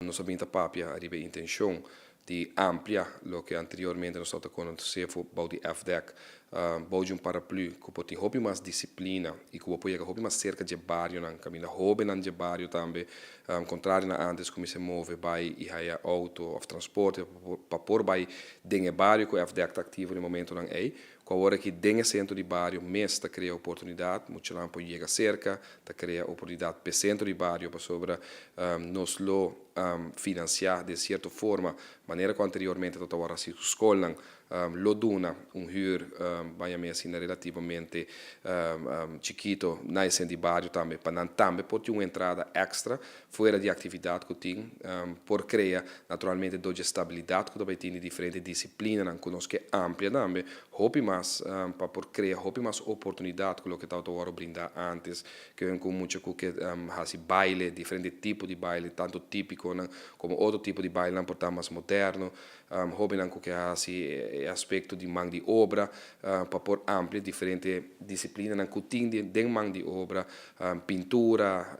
Nos a bin ta papia riba e intencion di amplia loke anteriormente nos tabata conoce bou di FDEC, bou di un paraplu cu por tin hopi mas disciplina y cu bo por yega hopi mas cerca dje barionan, caminda hobennan dje bario tambe, contrario na antes cu mester move bay y haya auto of transporte pa por bay den e bario cu FDEC ta activo den momentonan ey. Ku awor aki den e sentro di bario mes ta krea oportunidat, muchanan por yega serka, ta krea oportunidat p'e sentro di bario pasobra nos lo finansiá den sierto forma, manera ku anteriormente ta tabata hasi ku skolnan, lo duna un hür, ban yam'é asina, relativamente chikito na e sentro di bario tambe pa nan tambe por tin un entrada èkstra fuera di aktividat ku tin, por krea naturalmente dor dje stabilidat ku ta bai tin di diferente disiplinanan ku nos ke amplia tambe hopi mas pa por krea hopi mas oportunidat ku loke tabata wòrdu brindá ántes. Ke ku mucha ku ke hasi baile, diferente tipo di baile, tantu típikonan komo otro tipo di bailenan por ta mas moderno. Hóbennan ku ke hasi e aspekto di man di obra pa por amplia diferente disiplinanan ku tin den man di obra, pintura,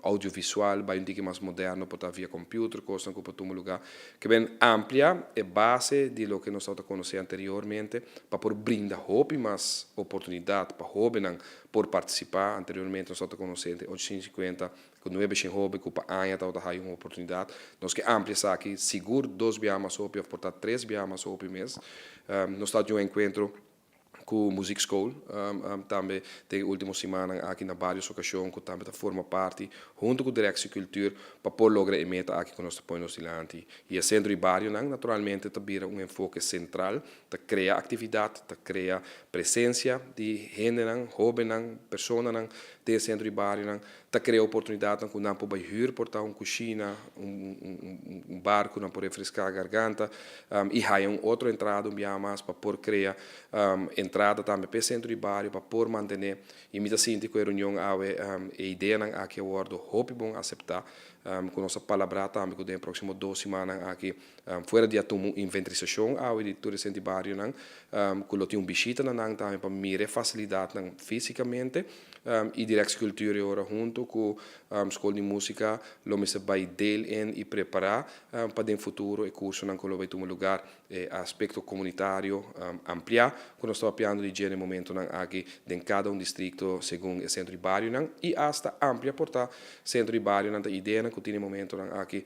audiovisual, bai un tiki mas moderno por ta via computer, kosnan ku por tuma lugá. Ke ben amplia e base di loke nos tabata konosé anteriormente pa por brinda hopi mas oportunidat pa hóbennan por partisipá. Anteriormente nos tabata konosé entre 850 ku 900 hóben ku pa aña tabata haya un oportunidat. Nos ke amplia esaki sigur dos biaha mas hopi òf por ta tres biaha mas hopi mes. Nos ta tin un enkuentro ku Muziekschool tambe den e ultimo simannan aki na varios okashon ku tambe ta forma parti huntu ku Directie Cultuur pa por logra e meta aki ku nos ta pone nos dilanti. I e sentro di barionan naturalmente ta bira un enfoke sentral, ta krea aktividat, ta krea presensia di hendenan, hóbennan, personanan den e sentro di barionan. Ta krea oportunidatnan ku nan por bai hür por ta un kushina, un bar ku nan por refreská garganta i haya un otro entrada un biaha mas pa por krea entrada tambe pa e sentro di bario pa por mantené. I mi ta sinti ku e reunion awe e ideanan aki a wòrdu hopi bon aseptá ku nos a palabrá tambe ku den e próksimo dos simannan aki fuera di a tuma un inventrisashon awe di tur e sentro di barionan ku lo tin un bishita na nan tambe pa mira e fasilidatnan físikamente. I Directie Cultuur e ora hunto cu School di Musica lo mester bay deel in y prepara pa den futuro e cursonan cu lo bay tuma lugar e aspecto comunitario amplia cu nos ta papiando di dje na e momentonan aki den cada un districto segun e centro di barionan y hasta amplia por ta centro di barionan ta ideanan cu tin e momentonan aki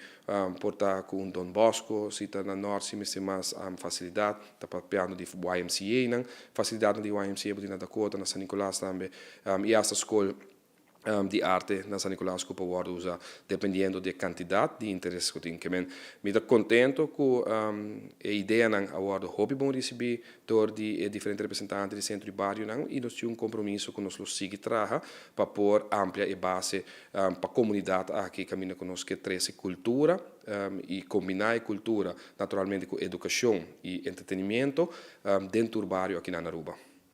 por ta cu un Don Bosco si ta na Noord si mester mas facilidad. Ta papiando di YMCA-nan, facilidadnan di YMCA bo tin na Dakota, na San Nicolas tambe, y hasta scol di arte na San Nicolas cu por wordo usa dependiendo di e cantidad di interes cu tin. Kemen mi ta contento cu e ideanan a wordo hopi bon ricibi door di e diferente representante di centro di barionan y nos tin un compromiso cu nos lo sigui traha pa por amplia e base pa comunidad aki caminda cu nos ke trece cultura y combina e cultura naturalmente cu educacion y entretenimiento den tur bario aki na Aruba.